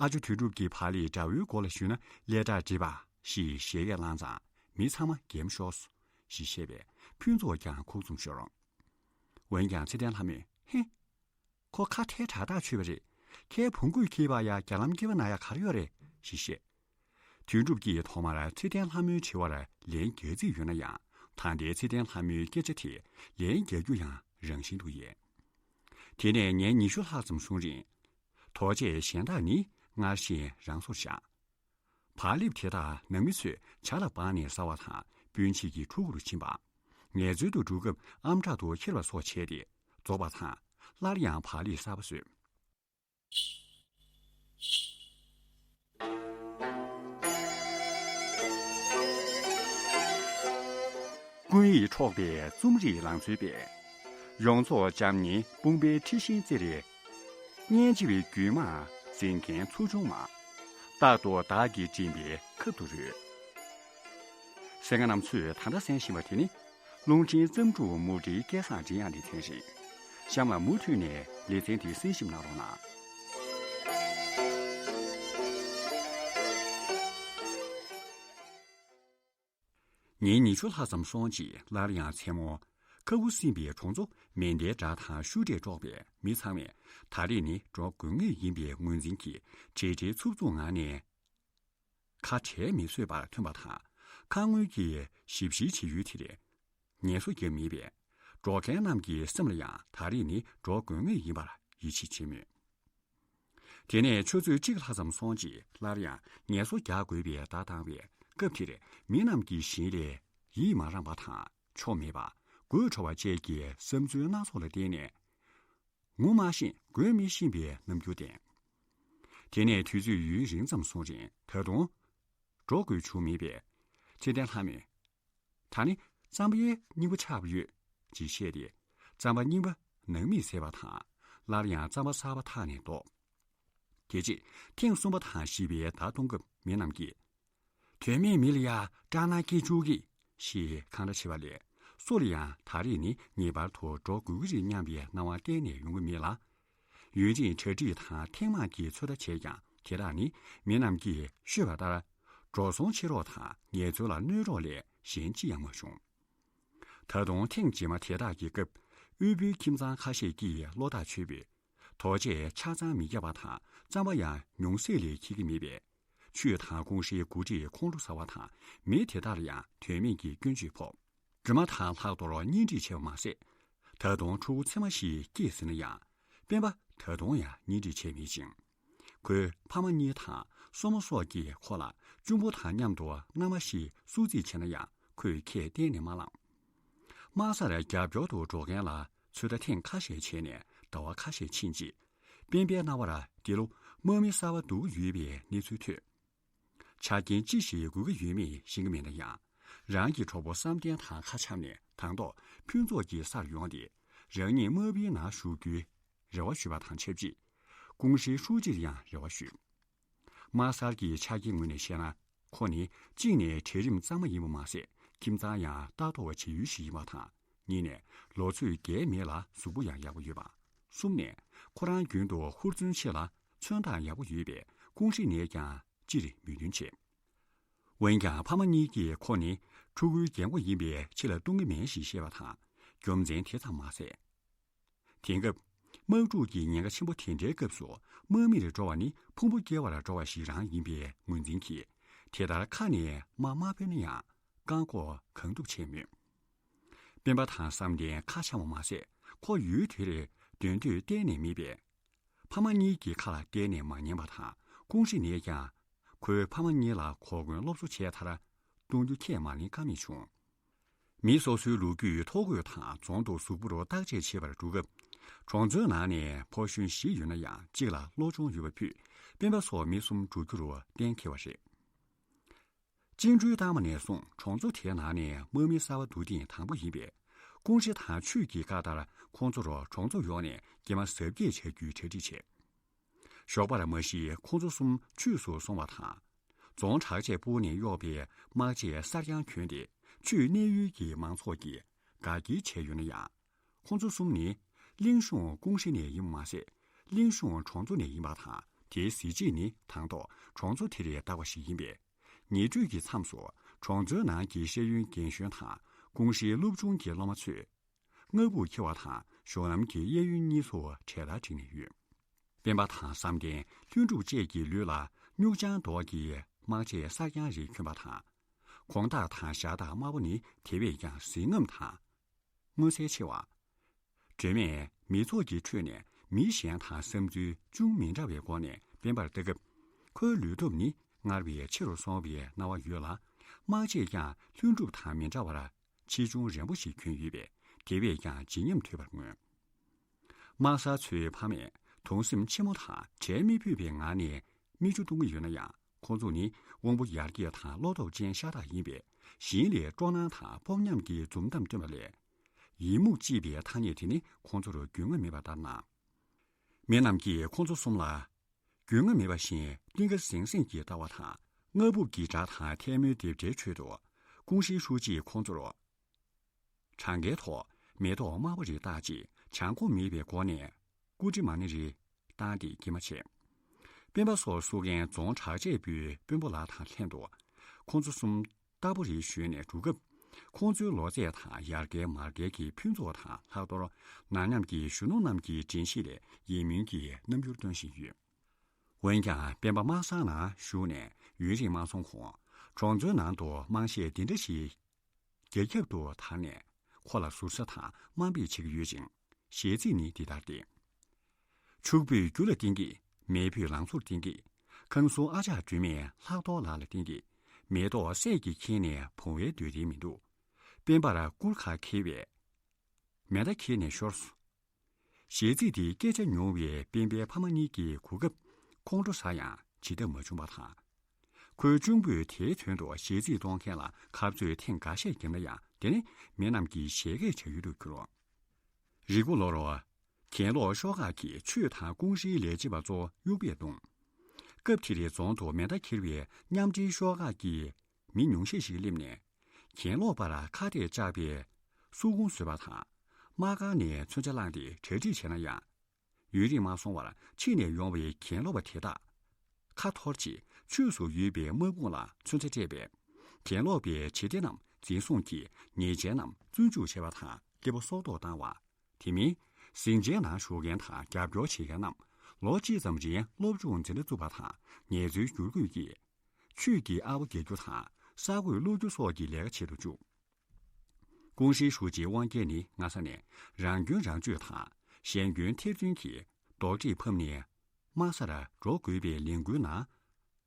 ཨ་ཅོ་དོན་གྲུབ་ཀྱི་བག་ལེབ་དགྲ་བོའི་མགོ་ལ་གཞུས་ན་ལས་དྲག་འགྲིག་པ་ཞེས་བཞད་གད་བསླངས་ཙང་མི་ཚང་མ་འགེམ་ཤོག་ཞེས་བཤད་པས་ཕུན་ཚོགས་ཀྱང་ཁུག་འཛུམ་ཤོར། འོན་ཀྱང་ཚེ་བརྟན་ལྷ་མོས་ཧེ། ཁོ་ཁ་ཐལ་དྲག་ཐག་ཆོད་པ་རེད། ཁའི་བོང་གུས་འཁྱེར་བ་ཡ་རྒྱ་ལམ་དཀྱིལ་མ་ན་ཡ་ག་རེ་ཡོད་རེད་ཞེས་བཤད། དོན་གྲུབ་ཀྱིས་ཐོག་མར་ཚེ་བརྟན་ལྷ་མོའི་དྲི་བར་ལན་རྒྱག་རྩིས་ཡོད་ན་ཡང་ད་ལྟའི་ཚེ་བརྟན་ལྷ་མོའི་སྐད་ཆ་དེ་ལན་རྒྱག་རྒྱུ་ཡང་རང་བཞིན་དུ་ཡལ། དེ་ནས་ཉིན་ཉི་ཤུ་ལྷག་ཙམ་སོང་རིང་། དོ་ཆས་གཞན་དག་ནི་སྔར་བཞིན་རང་སོར་བཞག་བག་ལེབ་དེ་དག་ནང་མི་ཚོས་ཇ་ལ་སྦངས་ནས་ཟ་བ་དང་སྤུན་མཆེད་ཀྱི་ཕྲུ་གུ་རུ་ཕྱིན་པ། ངལ་རྩོལ་དུ་འགྲོ་སྐབས་ཨམ་ཕྲག་ཏུ་འཁྱེར་བ་སོགས་བྱས་ཏེ་རྫོགས་པ་དང་སླར་ཡང་བག་ལེབ་གསར་པ་བཟོས། ཀུན་ཡིད་འཕྲོག་པའི་རྩོམ་རིག་ལང་ཚོའི་དཔལ། ཡོངས་རྫོགས་འཇམ་མཉེན་དཔུང་པའི་འཁྲི་ཤིང་རྩེར། སྙན་འཇེབས་པའི་རྒྱུད་མང་འཛིན་མཁན་ཚོགས་ཆུང་མ། རྟག་ཏུ་བདག་གིས་མགྲིན་པའི་ཁབ་ཏུ་རོལ། གསན་མཁན་རྣམ་ཚོས་ད་ལྟ་གསན་བཞིན་པ་དེ་ནི། རླུང་འཕྲིན་བརྩམས་སྒྲུང་མུ་འབྲེལ་སྐལ་བཟང་མགྲིན་དབྱངས་ལེ་ཚན་རེད། གཤམ་ལ་མུ་མཐུད་ནས་ལེ་ཚན་དེ་གསན་ཞིབ་གནང་རོགས་གནང་། ཉིན་ཉི་ཤུ་ལྷག་ཙམ་སོང་རྗེས་སླར་ཡང་མཚན་མོ། ཁ་ཁུ་སིམ་པའི་གྲོང་ཚོ་མེ་མདའི་སྒྲ་དང་ཤུགས་དྲག་དཀྲོགས་པས་མི་ཚང་མས་ད་རེས་ནི་འགྲོ་དགོས་ངེས་ཡིན་པའི་ངོས་འཛིན་གྱིས་བྲེལ་བྲེལ་འཚུབ་འཚུབ་ངང་ནས། ཁ་བྲལ་མི་བཟོད་པར་ཐོན་པ་དང་ཁ་སྔོན་གྱི་ཞིབ་བཤེར་བྱེད་ཡུལ་དེ་རེད། ངལ་གསོ་བརྒྱབ་མེད་པས། འགྲོ་མཁན་རྣམས་ཀྱི་སེམས་ལ་ཡང་ད་རེས་ནི་འགྲོ་དགོས་ངེས་ཡིན་པར་ཡིད་ཆེས་བྱེད་མོད། དེ་ནས་ཆུ་ཚོད་གཅིག་ལྷག་ཙམ་སོང་རྗེས་སླར་ཡང་ངལ་གསོ་རྒྱག་དགོས་པའི་བརྡ་བཏང་བས་སྐབས་དེར་མི་རྣམས་ཀྱི་ཞལ་ལས་ཡིད་མ་རངས་པ་དང་ཆོ་མེད་པ། དགོད་བྲོ་བ་བཅས་ཀྱི་བསམ་ཚུལ་སྣ་ཚོགས་ལ་བརྟེན་ནས། ངུ་མ་ཤེས་དགོད་མི་ཤེས་པའི་རྣམ་འགྱུར་བསྟན། དེ་ནས་དུས་ཚོད་ཡུན་རིང་ཙམ་སོང་རིང་ད་དུང་འགྲོ་དགོས་བྱུང་མེད་པས། ཚེ་བརྟན་ལྷ་མོས། ད་ནི་རྩམ་པའི་རྙིང་པ་ཆགས་པ་ཡོད་ཅེས་བཤད་དེ། རྩམ་པ་རྙིང་པ་ནང་མིས་བཟས་པ་དང་སླར་ཡང་རྩམ་པ་གསར་པ་འཐག་ནས་བཟློག་དེ་རྗེས་ཐེངས་གསུམ་པ་དང་བཞི་པའི་བརྡ་གཏོང་སྐབས་མི་རྣམས་ཀྱིས། དོན་མེད་མི་ལ་ཡ་སྐྲག་སྣང་སྐྱེ་བཅུག་གི་ཞེས་འཁང་ར་བྱེད་པ་ལས་སུ་ལ་ཡང་ད་རེས་ནི་ངེས་པར་དུ་འགྲོ་དགོས་ཀྱི་རེད་སྙམ་པའི་སྣང་བ་གཏན་ནས་ཡོང་གི་མེད་ལ། ཡུན་རིང་གྲ་སྒྲིག་དང་ཐེངས་མང་གི་ཚོད་ལྟ་བྱས་ཀྱང་དེ་དག་ནི་མི་རྣམས་ཀྱིས་ཤོད་པ་ལྟར་འགྲོ་སོང་ཕྱིར་སློག་དང་ངལ་རྩོལ་ལ་གནོད་རོགས་ལས་གཞན་ཅི་ཡང་མ་བྱུང་། ད་དུང་ཐེངས་རྗེས་མ་དེ་དག་གི་སྐབས་དབུལ་པོའི་ཁྱིམ་ཚང་ཁ་ཤས་ཀྱིས་བློ་ཐག་ཆོད་པའི། དོ་ཆས་ཆ་ཚང་མི་བརྒྱབ་པ་དང་རྩམ་པ་ཡང་ཉུང་ཟད་ལས་འཁྱེར་གྱི་མེད་པས། ཆུས་དང་ཀུང་ཧྲེའི་འགོ་ཁྲིད་ཁོང་ཁྲོ་ཟ་བ་དང་མི་དེ་དག་ལ་ཡང་དོན་མེད་ཀྱི་སྐྱོན་བརྗོད་ཕོག་སྒྲོལ་མ་དང་ལྷག་རྡོར་གཉེན་སྒྲིག་བྱས་པ་མ་ཟད། ད་དུང་ཕྲུ་གུ་མཚེ་མ་ཞིག་སྐྱེས་ཟིན་ན་ཡང་། སྤེན་པ་ད་དུང་ཡང་གཉེན་སྒྲིག་བྱས་མེད་ཅིང་། ཁོའི་ཕ་མ་གཉིས་དང་སྲུ་མོ་སོགས་ཀྱིས་ཁོ་ལ་གཅུང་པོ་དང་མཉམ་དུ་མནའ་མ་ཞིག་བསུ་རྩིས་བྱས་ན་ཡང་ཁོས་ཁས་གཏན་ནས་མ་བླངས། དམག་སར་རྒྱབ་སྐྱོར་དུ་འགྲོ་མཁན་ལ་ཚོད་ལྟ་ཐེངས་ཁ་ཤས་བྱས་ནས་ཟླ་བ་ཁ་ཤས་ཕྱིན་རྗེས། སྤེན་པའི་རྣ་བར་འདི་ལོ་དམག་མི་གསར་པ་བསྡུ་གི་ཡོད་པའི་གནས་ཚུལ་ཐོས། ཆ་རྐྱེན་ཅི་ཞིག་དགོས་ཀྱི་ཡོད་མེད་ཤེས་ཀྱི་མེད་ན་ཡང་། རང་གི་གྲོགས་པོ་བསམ་གཏན་དང་ཁ་འཆམ་ནས་དང་ཐོག་ཕུན་ཚོགས་ཀྱི་སར་ཡོང་སྟེ། རང་ཉིད་དམག་མིའི་ནང་ཞུགས་རྒྱུའི་རེ་བ་ཞུས་པ་དང་ཆབས་ཅིག་ཀུང་ཧྲེའི་ཧྲུའུ་ཅི་ལ་ཡང་རེ་བ་ཞུས། དམག་སར་གྱི་ཆ་རྐྱེན་ངོས་ནས་བཤད་ན། ཁོ་ནི་གཅིག་ནས་གྲལ་རིམ་གཙང་མ་ཡིན་པ་མ་ཟད། ཁྱིམ་ཚང་ཡང་ལྟ་རྟོག་བྱེད་ཡུལ་ཞིག་ཡིན་པ་དང་། གཉིས་ནས་ལོ་ཚོད་བརྒལ་མེད་ལ་གཟུགས་པོ་ཡང་ཡག་པོ་ཡོད་པ། གསུམ་ནས་ཁོ་རང་རྒྱུན་དུ་ཧུར་བརྩོན་ཆེ་ལ་མཚོན་སྟངས་ཡག་པོ་ཡོད་པས་ཀུང་ཧྲེ་ནས་ཀྱང་སྤྱིར་མོས་མཐུན་བྱེད། འོན་ཀྱང་ཕ་མ་གཉིས་ཀྱིས་ཁོ་ནི་ཕྲུ་གུའི་རྒན་གོག་ཡིན་པས་ཕྱི་ལ་གཏོང་གི་མེད་ཞེས་བཤད་པ་དང་རྒྱུ་མཚན་དེ་ཙམ་མ་ཟད། དེང་སྐབས། དམག་འཁྲུག་གི་ཉེན་ཁ་ཆེན་པོ་དེ་འདྲའི་སྐབས་སུ་དམག་མིར་འགྲོ་བ་ནི་ཕུང་པོ་སྐྱེལ་བར་འགྲོ་བ་ཞིག་རང་ཡིན་པའི་ངོས་འཛིན་གྱིས། དེ་ལྟར་ཁ་ནས་དམའ་དམའ་འབོད་ན་ཡང་བཀག་འགོག་གང་ཐུབ་བྱས་མོད། སྤེན་པ་དང་བསམ་གཏན་ཁ་འཆམ་པ་མ་ཟད། ཁོ་ཡུལ་དེར་སྡོད་འདོད་གཏན་ནས་མེད་པས། ཕ་མ་གཉིས་ཀྱི་ཁ་ལ་གཏན་ནས་མ་ཉན་པ་དང་། ཀུང་ཧྲི་ནས་ཀྱང་ཁོའི་ཕ་མ་གཉིས་ལ་གོ་སྐོན་སློབ་གསོ་བྱས་མཐར། གཏོང་རྒྱུ་ཁས་མ་ལེན་ཀ་མེད་བྱུང་། མི་སོ་སོའི་ལོ་རྒྱུས་ཐོ་འགོད་དང་རྫོང་དུ་གཟུགས་པོ་རུ་བརྟག་དཔྱད་བྱེད་པར་འགྲོ་སྐབས། གྲོང་ཚོའི་ནང་ནས་ཕོ་གཞོན་བཞི་ཡོད་ན་ཡང་གཅིག་ལ་བློ་སྦྱོང་ཡོད་པ་ཕུད་སྤེན་པ་སོགས་མི་གསུམ་འགྲོ་རྒྱུ་རུ་གཏན་འཁེལ་བ་རེད། བཅིངས་འགྲོལ་བཏང་བ་ནས་བཟུང་གྲོང་ཚོ་དེའི་ནང་ནས་དམག་མི་གསར་པ་བསྡུ་ཐེངས་དང་པོ་ཡིན་པས། ཀུང་ཧྲི་དང་ཆུས་ཀྱི་བཀའ་ལྟར་ཁོང་ཚོ་རུ་གྲོང་ཚོ་ཡོངས་ནས་སྐྱེལ་མ་གཟབ་རྒྱས་བྱ་རྒྱུའི་གྲ་སྒྲིག་བྱས། ཞོགས་པར་མ་གཞི་ཁོང་ཚོ་གསུམ་ཆུས་སུ་སོང་བ་དང་། རྫོང་དྲག་ཆས་སྤུར་ནས་གཡོགས་པའི་དམག་ཆས་གསར་རྐྱང་གྱོན་ཏེ། ཆུས་གནས་ཡུལ་གྱི་མང་ཚོགས་ཀྱིས་དགའ་སྐྱིད་བྱས་ཡོད་ན་ཡང་། ཁོང་ཚོ་གསུམ་ནི་གླིང་གཞུང་ཀུང་ཧྲི་ནས་ཡིན་པ་མ་ཟད། གླིང་གཞུང་གྲོང་ཚོ་ནས་ཡིན་པ་དང་། དེའི་གཟི་བརྗིད་ནི་དང་ཐོག་གྲོང་ཚོ་དེར་བཏགས་པ་ཞིག་ཡིན་པས། ཉེ་དུས་ཀྱི་མཚམས་སུ་གྲོང་ཚོའི་ནང་གི་ཤེས་ཡོན་རྒན་གཞོན་དང་། ཀུང་ཧྲིའི་སློབ་ཆུང་གི་སློབ་མ་ཚོས། སྔ་སྦུག་འཁྱེར་བ་དང་གཞུང་ལམ་གྱི་གཡས་གཡོན་གཉིས་སུ་གྲལ་སྟར་བསྒྲིགས་ནས་ཡོད། སྤེན་པ་དང་བསམ་གཏན། ལྷུན་གྲུབ་བཅས་ཀྱི་ལུས་ལ་སྨྱུག་རྐྱང་མདོག་གི་དམག་ཆས་གསར་རྐྱང་རེ་གྱོན་པ་དང་། གོང་སྟག་དང་ཞྭ་སྟག་དམར་པོ་ནི་དེ་བས་ཀྱང་གཟི་རྔམ་དང་མངོན་གསལ་ཆེ་བ། སྒྲོལ་མས་མི་ཚོགས་ཀྱི་ཁྲོད་ནས་མི་གཞན་དང་བསམ་ཚུལ་ཅུང་མི་འདྲ་བའི་སྒོ་ནས་སྤེན་པར་ལྟ་སྐབས། ཁོའི་ལུས་སྟོབས་ནི་སྔར་བས་ཆེ་རུ་སོང་བའི་སྣང་བ་ཡོད་ལ། དམག་ཆས་ཀྱང་ལྷུན་གྲུབ་དང་མི་འདྲ་བར་ཆེ་ཆུང་རན་པོ་ཞིག་གྱོན་ཡོད་པས། དེ་བས་ཀྱང་བརྗིད་ཉམས་དོད་པར་མངོན། དམག་ཟ་ཚོའི་ཕ་མས་གདུང་སེམས་ཆེན་མོ་དང་བྲལ་མི་ཕོད་པའི་ངང་ནས་མིག་ཆུ་གཏོང་གི་ཡོད་ན་ཡང་། ཁོང་ཚོ་ནི་དབང་པོ་ཡར་རྒྱས་དང་བློ་སྟོབས་ཅན་ཤ་སྟག་ཡིན་པས། གཞན་ལས་སྤྲོ་སྣང་དང་སྤོབས་ཉམས་ཀྱི་འཛུམ་མདངས་སྟོན་པ་ལས། ཡི་མུག་ཅེས་པའི་ཐ་སྙད་དེ་ནི་ཁོང་ཚོར་རྒྱུས་མངའ་མེད་པ་ལྟར་སྣང་། མི་རྣམས་ཀྱིས་ཁོང་ཚོ་གསུམ་ལ། རྒྱུས་མངའ་མེད་པ་བཞིན་གཏིང་ཁ་ཟང་ཟིང་གིས་ལྟ་བ་དང་། སྔ་སྦུབ་ཀྱི་སྒྲ་དང་ཐལ་མོའི་རྡེབ་སྒྲའི་ཁྲོད་དུ། ཀུང་ཧྲིའི་ཧྲུའུ་ཅིས་ཁོང་ཚོར། གྲངས་ཀའི་ཐོག་མེ་ཏོག་དམར་པོ་རེ་བཏགས་རྗེས། བྱང་ཁོག་མེད་པའི་སྒོ་ནས་སྐུ་དྲི་མ་ཎི་རེ་བཏང་སྟེ་སྐྱེལ་མ་བྱས། སྤེན་པ་སོགས་བསུ་མཁན་རྫོང་དྲག་ཆས་པུའི་དཔོན་པོ་ལགས་དང་ལྷན་དུ། ཁོང་ཚོ་གསུམ་རྟ་ཕོ་རེ་ཞོན་ནས་འགྲོ་སྐབས། ཁོང་ཚོའི་ལོ་ཚད་དང་ཡར་རྒྱས་མར་རྒྱས་ཀྱི་ཕུན་ཚོགས་དང་ལྷག་གཏོར། ནང་མཉམ་གྱི་གཞོན་ནུ་རྣམས་ཀྱི་དྲན་ཤེས་ལས་ཡིད་སྨོན་གྱི་རྣམ་འགྱུར་སྟོན་བཞིན་ཡོད། འོན་ཀྱང་སྤེན་པ་དམག་སང་ནང་ཞུགས་ནས་ཡུན་རིང་མ་སོང་གོང་། གྲོང་ཚོའི་ནང་དུ་དམངས་གཞས་འདི་འདྲ་ཞིག་རྒྱ་ཁྱབ་ཏུ་དར་ནས། ཁོ་ལ་ཟུར་ཟ་དང་དམའ་འབེབས་བྱེད་ཀྱི་ཡོད་ཅིང་། གཞས་ཚིག་ནི་འདི་ལྟར་ཏེ། ཕྱུག་པོས་རྒྱུ་ལ་བརྟེན་གྱི། མེས་པོས་ལང་ཚོར་བརྟེན་གྱི། ཁང་སྲུང་ཨ་ཅག་སྒྲོལ་མས་ལྷག་རྡོར་ལགས་ལ་བརྟེན་གྱི། མེ་ཏོག་སད་ཀྱིས་ཁྱེར་ནས་བུང་བའི་འདོད་དེ་མི་འདུག་སྤེན་པར་སྐུར་ཁ་འཁེལ་བས། མེ་མདའ་འཁྱེར་ནས་ཤོར་སོང་། གཞས་ཚིག་དེའི་སྐད་ཆ་མྱོང་བའི་སྤེན་པའི་ཕ་མ་གཉིས་ཀྱི་གོ་སྐབས་ཁོང་ཁྲོ་ཟ་ཡང་བྱེད་ཐབས་མ་བྱུང་བ་དང་། ཁོའི་གཅུང་པོས་དེའི་དོན་དུ་གཞས་ཚིག་གཏོང་མཁན་ལ་ཁ་རྩོད་ཐེངས་འགའ་ཤས་བརྒྱབ་ན་ཡང་། དེ་ནི་མི་རྣམས་ཀྱི་བཞད་གད་བྱ་ཡུལ་དུ་གྱུར། རི་མགོ་ལོར་གྱེན་ལོག་ཤོག་ཁག་གིས་ཆུས་དང་ཀུང་ཧྲིའི་ལས་བྱེད་པ་ཚོ་གཡུག་པས་བརྡུངས། སྐབས་དེར་རྫོང་དུ་མེ་མདའ་འཁྱེར་བའི་མཉམ་འབྲེལ་ཤོག་ཁག་གི་མི་ཉུང་ཤས་ཤིག་སླེབས་ནས། གྱེན་ལོག་པར་ཁ་གཏད་བཅག་པའི་སུ་ཁུང་བཟོས་པ་དང་། དམག་སྒར་ནས་མཚོན་ཆ་བླངས་ཏེ་གྲ་སྒྲིག་བྱས་ན་ཡང་། ཡུན་རིང་མ་སོང་བར་ཕྱི་ནས་ཡོང་བའི་གྱེན་ལོག་པ་དེ་དག་ཁ་འཐོར་རྗེས། ཆུས་སུ་ཡོད་པའི་དམག་དཔུང་ལ་མཚོན་ཆ་སྤྲད་པས། གྱེན་ལོག་པའི་བྱེད་གཏེ་རྣམས་འཛིན་བཟུང་གིས་ཉེས་ཅན་རྣམས་བཙོན་འཇུག་བྱས་པ་དང་། སྐྱེ་བོ་སྲོག་ཐོག་བཏང་བ། དེ་མིན། ཟིང་ཆའི་ནང་ཞུགས་མཁན་དང་རྒྱབ་སྐྱོར་བྱེད་མཁན་རྣམས་ལོ་གཅིག་ཙམ་རིང་སློབ་སྦྱོང་འཛིན་གྲྭ་བཙུགས་པ་དང་ངལ་རྩོལ་བསྒྱུར་བཀོད་ཀྱིས། ཆུས་ཀྱི་ཨ་བོ་རྒྱག་རྒྱུ་དང་ས་རྒོད་སློག་རྒྱུ་སོགས་ཀྱི་ལས་ཀ་བྱེད་དུ་བཅུག་ཀུང་ཧྲིའི་ཧྲུའུ་ཅི་དབང་རྒྱལ་ནི་སྔ་ས་ནས་རང་སྐྱོན་རང་བརྗོད་དང་གཞན་སྐྱོན་ཐེར་འདོན་གྱིས་རྡོག་ཁྲེས་ཕབ་ནས། དམག་སར་འགྲོ་དགོས་པའི་ལས་འགུལ་ནང་།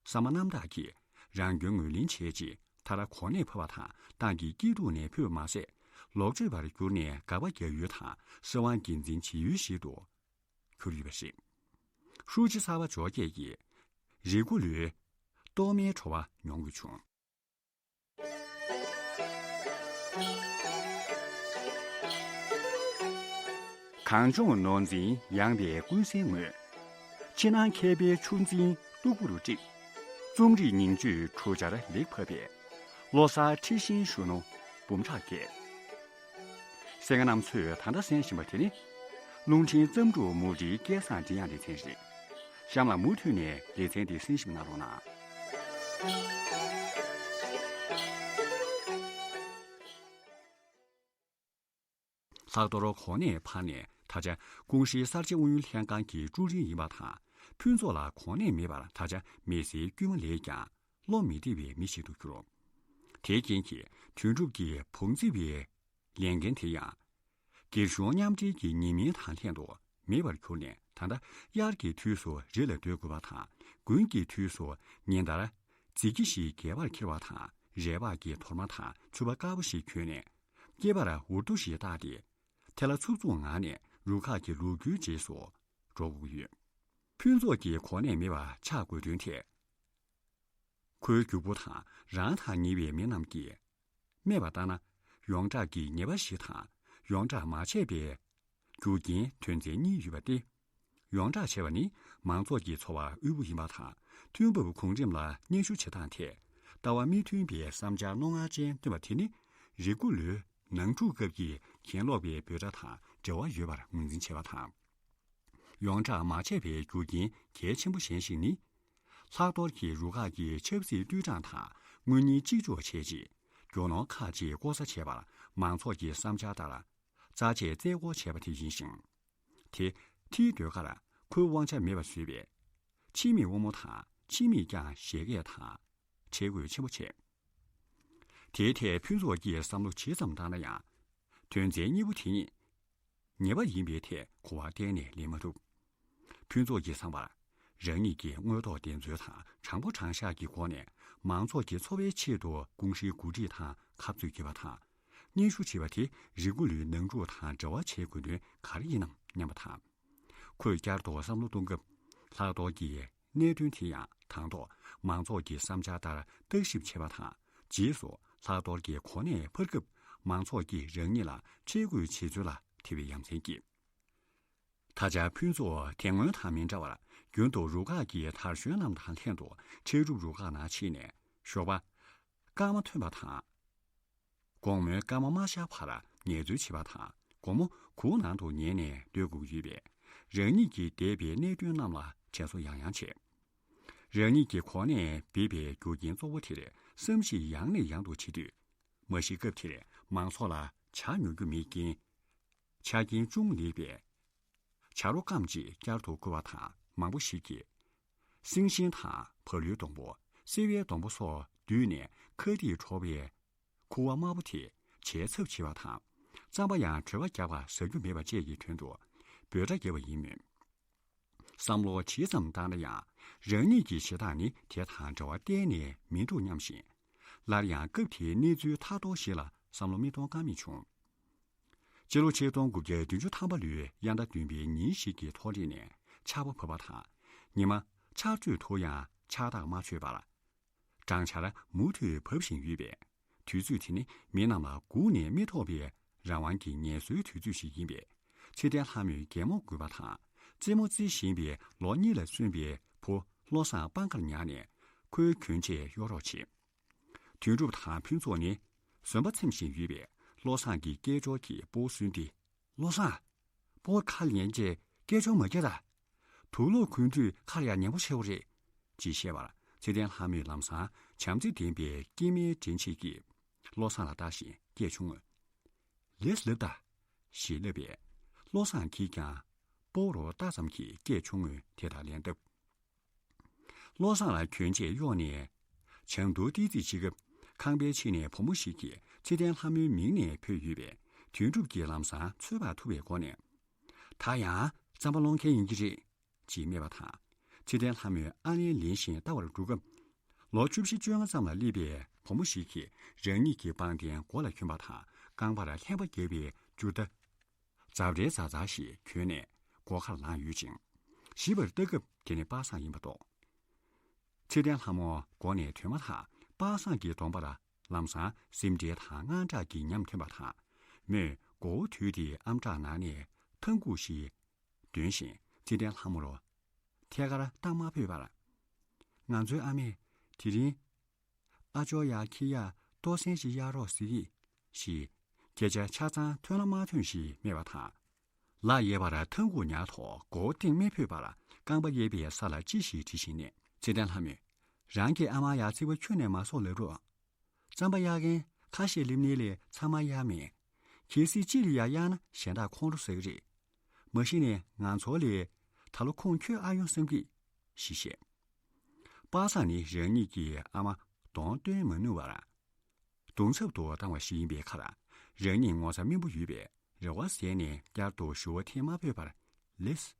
བསམ་པ་རྣམ་དག་གིས་རང་སྐྱོན་ངོས་ལེན་བྱས་རྗེས། མཐར་གོ་གནས་འཕར་བ་དང་། ཏང་གི་སྐྱིད་སྡུག་ནས་འཕོས་མ་ཟད། ལོག་སྤྱོད་པར་གྱུར་ནས་དགག་པ་རྒྱག་ཡུལ་དང་སྲིད་དབང་སྒེར་འཛིན་བྱེད་ཡུལ་ཞིག་ཏུ་གྱུར་ཡོད་པ་རེད། ཧྲུའུ་ཅི་གསར་པ་འཇོག་སྐྱེས་ཀྱིས་རི་མགོ་ལོའི་གཏོར་མའི་བྲོ་བ་མྱོང་དགོས་བྱུང་། གངས་ལྗོངས་ནོར་འཛིན་ཡངས་པའི་ཀུན་གསལ་ངོས། ཕྱི་ནང་མཁས་པའི་ཆུ་འཛིན་སྟུག་པོ་རུ་དཀྲིགས། རྩོམ་རིག་ཉིང་བཅུད་གྲུ་ཆར་ལེགས་ཕབ་པའི། བློ་གསར་འཁྲི་ཤིང་གཞོན་ནུ་འབུམ་ཕྲག་བརྒྱད། གསན་མཁན་རྣམ་ཚོས་ད་ལྟ་གསན་བཞིན་པ་དེ་ནི། རླུང་འཕྲིན་བརྩམས་སྒྲུང་མུ་འབྲེལ་སྐལ་བཟང་མགྲིན་དབྱངས་ལེ་ཚན་རེད། གཤམ་ལ་མུ་མཐུད་ནས་ལེ་ཚན་འདི་གསན་ཞིབ་གནང་རོགས་གནང་། ལྷག་རྡོར་གོ་གནས་འཕར་ནས་ད་ཆ་ཀུང་ཧྲིའི་གསར་བརྗེ་ཨུ་ཡོན་ལྷན་ཁང་གི་ཀྲུའུ་རིན་ཡིན་པ་དང་། ཕུན་ཚོགས་ལགས་གོ་གནས་མེད་པར་ད་ཆ་མི་སེར་དཀྱུས་མ་ལས་ཀྱང་ བློ་མི་བདེ་བའི་མི་ཞིག་ཏུ་གྱུར། དེའི་རྐྱེན་གྱིས་དོན་གྲུབ་ཀྱི་བང་རྩིས་པའི་ལས་འགན་དེ་ཡང་། སྒེར་གཞུང་མཉམ་འབྲེལ་གྱི་ཉེས་མིང་དང་ལྷན་དུ་མེད་པར་གྱུར་ནས། ད་ལྟ་དབྱར་གྱི་དུས་སུ་རི་ལ་སྡོད་དགོས་པ་དང་། དགུན་གྱི་དུས་སུ་ཉིན་ལྟར་རྫི་ཁྱི་ཞིག་སྒལ་པར་འཁྱེར་བ་དང་། རས་བག་གི་དོར་མ་དང་ཕྱུ་པ་དཀར་པོ་ཞིག་གྱོན་ནས། སྐེད་པར་འུར་རྡོ་ཞིག་བཏགས་ཏེ། ཐལ་ལ་འཚུབ་འཚུབ་ངང་ནས་རུ་ཁག་གི་ལོ་རྒྱུས་རྗེས་སུ་འགྲོ་དགོས་ཀྱི་ཡོད། ཕུན་ཚོགས་ཀྱི་གོ་གནས་མེད་པ་ཆགས་དགོས་དོན་ཐད། ཁོའི་རྒྱུ་བུ་དང་རང་དང་ཉེ་བའི་མི་རྣམས་ཀྱིས་སྨྲས་པ་ལྟར་ན། ཡོངས་གྲགས་ཀྱི་ཉེས་པ་ཞིག་དང་ཡོངས་གྲགས་མ་བྱས་པའི་རྒྱུ་རྐྱེན་དོན་ཚན་གཉིས་ཡོད་པ་སྟེ། ཡོངས་གྲགས་བྱས་པ་ནི་མང་ཚོགས་ཀྱི་འཚོ་བ་དབུལ་པོ་ཡིན་པ་དང་། ཐོན་འབབ་གོང་རིམ་ལ་སྙན་ཞུ་བྱེད་སྟངས་ཐད་ལྟ་བ་མི་མཐུན་པའི་བསམ་འཆར་རྣོ་ངར་ཅན་བཏོན་པ་དེ་ནི། རི་མགོ་ལོའི་ནང་འཁྲུག་སྐབས་ཀྱི་གྱེན་ལོག་པའི་འབོད་སྒྲ་དང་འབྲེལ་བ་ཡོད་པར་ངོས་འཛིན་བྱས་པ་དང་། ཡོངས་གྲགས་མ་བྱས་པའི་རྒྱུ་རྐྱེན་གལ་ཆེན་པོ་གཞན་ཞིག་ནི། ལྷག་རྡོར་གྱིས་རུ་ཁག་གི་ཆབ་སྲིད་ཏུས་གྲངས་དང་དངུལ་གཉེར་གཅིག་ལྕོགས་བྱས་རྗེས། རྒྱུ་ནོར་ཁག་ཅིག་ལྐོག་ཟ་བྱས་པར་མང་ཚོགས་ཀྱི་བསམ་འཆར་ལྟར། རྩ་ཆེའི་རྩེད་སྐོར་བྱས་པ་དེ་ཡིན་ཞིང་། དེ་མཐིལ་གཏོད་ཁར་ཁོའི་དབང་ཆ་མེད་པ་བཟོས་པས། ཕྱི་མིག་དབང་མོ་དང་ཕྱི་མིག་ཀྱང་བཞད་གད་དང་ཁྲེལ་དགོད་ཆེན་པོ་བྱས། དེའི་ཐད་ཕུན་ཚོགས་ཀྱིས་བསམ་བློ་ཇི་ཙམ་བཏང་ན་ཡང་། དོན་ཚན་གཉིས་པོ་དེ་ཉིད་ཉེས་པ་ཡིན་པའི་ཐད་གོ་བ་གཏན་ནས་ལེན་མ་ཐུབ། ཕུན་ཚོགས་ཀྱི་བསམ་པར། རང་ཉིད་ཀྱི་དངོས་ཐོག་བདེན་འཚོལ་དང་དྲང་པོ་དྲང་བཞག་གི་སྒོ་ནས་མང་ཚོགས་ཀྱི་འཚོ་བའི་ཆེད་དུ་ཀུང་ཧྲེའི་འགོ་ཁྲིད་དང་འཐབ་རྩོད་བགྱིས་པ་དང་། སྙན་ཞུ་བྲིས་པ་དེ་རི་མགོ་ལོའི་ནང་འཁྲུག་དང་འབྲེལ་བ་བྱེད་དགོས་དོན་ག་རེ་ཡིན་ནམ་སྙམ་པ་དང་། ཁོས་བསྐྱར་དུ་བསམ་བློ་གཏོང་སྐབས། ལྷག་རྡོར་གྱིས་གནད་དོན་དེ་ཡང་དང་ཐོག་མང་ཚོགས་ཀྱི་བསམ་འཆར་ལྟར་བརྟག་ཞིབ་བྱས་པ་དང་། རྗེས་སུ་ལྷག་རྡོར་གྱི་གོ་གནས་འཕར་སྐབས། མང་ཚོགས་ཀྱིས་རང་ཉིད་ལ་ཆས་གོས་བྱེད་ཚུལ་ལ་དད་པའི་ཡ་མཚན་སྐྱེས། ད་ཆ་ཕུན་ཚོགས་དེ་སྔོན་དང་མི་འདྲ་བར། རྒྱུན་དུ་རུ་ཁག་གི་དར་གཞོན་རྣམས་དང་ལྷན་དུ་འཕྲལ་སྒྲུབ་རུ་ཁག་ནང་ཕྱིན་ནས་ཞོགས་པ་སྐར་མ་ཐོན་པ་དང་། དགོང་མོའི་སྐར་མ་མ་ཤར་བར་ངལ་རྩོལ་བྱེད་པ་དང་། དགོང་མོ་གུར་ནང་དུ་ཉལ་ནས་སྡོད་དགོས་ཀྱི་ཡོད་པས། རང་ཉིད་ཀྱིས་འདས་པའི་གནད་དོན་རྣམས་ལ་དྲན་གསོ་ཡང་ཡང་བྱས། རང་ཉིད་ཀྱི་གོ་གནས་སྦས་པའི་རྒྱུ་རྐྱེན་གཙོ་བོ་དེར་བསམ་གཞིག་ཡང་ནས་ཡང་དུ་བྱེད་དུས། མ་གཞི་སྐབས་དེར་མང་ཚོགས་ལ་ཇ་ཉོ་རྒྱུ་མེད་རྐྱེན། ཆ་རྐྱེན་ཅུང་ལེགས་པའི་ཇ་རོ་སྐམ་ཅིག་བསྐྱར་དུ་བསྐོལ་བ་དང་། མང་པོ་ཞིག་གིས་སེང་ཤིང་དང་བ་ལུའི་སྡོང་པོ། སེར་བའི་སྡོང་པོ་སོགས་བསྡུས་ནས་ཁ་ཏིག་བྲོ་བའི་ཁུ་བ་དམར་པོ་དེ་ཇའི་ཚབ་བྱེད་པ་དང་། རྩམ་པ་ཡང་བྲོ་བ་རྒྱག་པ་ཟ་རྒྱུ་མེད་པ་བཅས་ཀྱི་དོན་དུ་འབོད་སྒྲ་བརྒྱབ་པ་ཡིན་མོད། བསམ་བློ་ཇི་ཙམ་བཏང་ན་ཡང་། རང་ཉིད་ཀྱི་བྱེད་སྟངས་ནི་དེ་དང་འབྲེལ་བ་གཏན་ནས་མི་འདུག་སྙམ་ཞིང་། སླར་ཡང་སྐབས་དེའི་གནས་ཚུལ་ཐག་གཏོགས་ཤིག་ལ་བསམ་བློ་མི་གཏོང་ཀ་མེད་བྱུང་། སྤྱི་ལོ་ཆིག་སྟོང་དགུ་བརྒྱ་བདུན་ཅུ་ཐམ་པ་ལོའི་དབྱར་ཟླ་བདུན་པའི་ཉིན་ཞིག་གི་ཐོག་རིང་ནས་ཆར་པ་བབས་པ་དང་། ཉི་མ་ཆར་ཚོད་ཐུག་ཡང་ཆར་ཐག་མ་ཆོད་པར། སྦྲང་ཆར་མུ་མཐུད་བབས་བཞིན་ཡོད་པས། དུས་ཚོད་དེ་ནི་མི་རྣམས་ལ་སྒུག་ནས་མི་ཐོགས་པའི་རང་དབང་གི་ངལ་གསོའི་དུས་ཚོད་ཞིག་ཡིན་པས། ཚེ་བརྟན་ལྷ་མོས་གད་མོ་དགོད་པ་དང་རྩེད་མོ་རྩེ་བཞིན་པའི་ལོ་གཉིས་ལ་སོན་པའི་བུ་བློ་བཟང་པང་ཁར་ཉར་ནས་ཁོའི་གྱོན་ཆས་གཡོག་རོགས་བྱེད། དོན་གྲུབ་དང་ཕུན་ཚོགས་ནི་ཟོན་པ་འཚེམ་བཞིན་ཡོད་པས། བློ་བཟང་གི་སྐད་ཅོར་གྱིས་སྤོ་བོ་བསུས་ཏེ། བློ་བཟང་། སྤོ་བོ་ཁ་ལ་ཉན་རྗེས་སྐད་ཅོར་མ་རྒྱག་ད། དུག་ལོག་གོན་དུས་ཁ་ལ་ཡང་ཉན་པོ་ཆེ་བོ་རེད། ཅེས་བཤད་པར་ཚེ་བརྟན་ལྷ་མོས་ལམ་སང་བྱམས་བརྩེ་ལྡན་པའི་སྐྱེས་མའི་དྲན་ཤེས་ཀྱིས་བློ་བཟང་ལ་ལྟ་བཞིན་སྐད་ཆུང་ངུས། ལེགས་ལབ་ད། ཞེས་ལབ་པས། བློ་བཟང་གིས་ཀྱང་སྤོ་བོར་ལྟ་ཙམ་གྱིས་སྐད་ཆུང་ངུས་དེ་ལྟར་ལན་བཏབ། བློ་བཟང་ལ་གྱོན་ཆས་གཡོགས་ནས། བྱང་དུ་ཏི་ཙི་བྱེད་སྐབས་ཁང་པའི་ཕྱི་ནས་བུ་མོ་ཞིག་གིས་ཚེ་བརྟན་ལྷ་མོའི་མིང་ནས་བོས་ཡོད་པས། དོན་གྲུབ་ཀྱིས་ལམ་སང་ཚོད་དཔག་ཐུབ་པའི་སྒོ་ནས། ད་ཡང་རྩམ་པ་སློང་མཁན་ཡིན་གྱི་རེད། ཅེས་སྨྲས་པ་དང་། ཚེ་བརྟན་ལྷ་མོས་ཨ་ལན་ལེན་བཞིན་ལྟ་བར་འགྲོ་སྐབས། ལོ་བཅུ་བཞི་བཅོ་ལྔ་ཙམ་ལ་སླེབས་པའི་བུ་མོ་ཞིག་གིས་རང་ཉིད་ཀྱི་པང་གདན་མགོ་ལ་གྱོན་པ་དང་། རྐང་པར་ལྷན་པ་རྒྱས་པའི་འཇུ་རྟ། འཛབ་རའི་ཛ་ཛ་ཞིག་གྱོན་ནས་སྒོ་ཁར་ལངས་ཡོད་ཅིང་། གཞིས་པར་ལྟ་སྐབས་དེ་ནི་པ་སངས་ཡིན་པ་རྟོགས། ཚེ་བརྟན་ལྷ་མོ་སྒོ་ནས་ཐོན་མ་ཐག་པ་སངས་ཀྱི་གདོང་པར་ལམ་སང་སེམས་ཁྲལ་དང་དངངས་སྐྲག་གི་ཉམས་ཐོན་པ་དང་། མོས་མགོ་བོ་དུད་དེ་ཨམ་ཕྲག་ནང་ནས་ཐང་ཁུག་ཞིག་འདོན་བཞིན་ཚེ་བརྟན་ལྷ་མོར་ཐད་ཀར་བལྟ་མ་ཕོད་པར། ང་ཚོའི་ཨ་མས་དེ་རིང་། ཨ་ཅོ་ཡ་ཁྱི་ཡ་ལྟོ་སྲན་ཞིག་གཡར་རོགས་ཟེར་གྱི། ཞེས་སྐད་ཆ་ཆ་ཚང་ཐོན་ལ་མ་ཐོན་ཞིག་སྨྲས་པ་དང་། ལག་གཡས་པར་ཐང་ཁུག་ཉར་ཐོག་མགོ་བོ་སྟེང་མི་ཕོད་པར་རྐང་པ་གཡས་པའི་ས་ལ་ཅི་ཞིག་བྲིས་བཞིན་གནས། ཚེ་བརྟན་ལྷ་མོས། རང་གི་ཨ་མ་ཡ་ཚིག་པ་ཁྱོན་ནས་མ་གསོག་ལབ་རོགས། རྩམ་པ་གཡར་མཁན་ཁ་ཤས་སླེབས་ནའི་ལས་ཚང་མ་གཡར་མེད། གལ་སྲིད་གཅིག་ལ་ཡ་གཡར་ན་གཞན་དག་ཁོང་ཁྲོ་ཟ་གི་རེད། མ་གཞི་ནས་ང་ཚོ་ལས་ད་ལོ་ཁོང་ཁྱོད་ཨ་ཡོང་བསམ་གི། ཞེས་བཤད། པ་པ་སངས་ནི་རང་ཉིད་ཀྱི་ཨ་མ་གདོང་སྟོན་མ་ནུས་པར། གདུང་ཚབ་ཏུ་བཏང་བ་ཞིག་ཡིན་པའི་ཁར། རང་ཉིད་ངོ་ཚ་སྨིན་པོ་ཡོད་པས་རེ་བ་ཟད་ནས་བསྐྱར་དུ་ཞུ་བ་འཐེན་མ་ཕོད་པར། ལེས།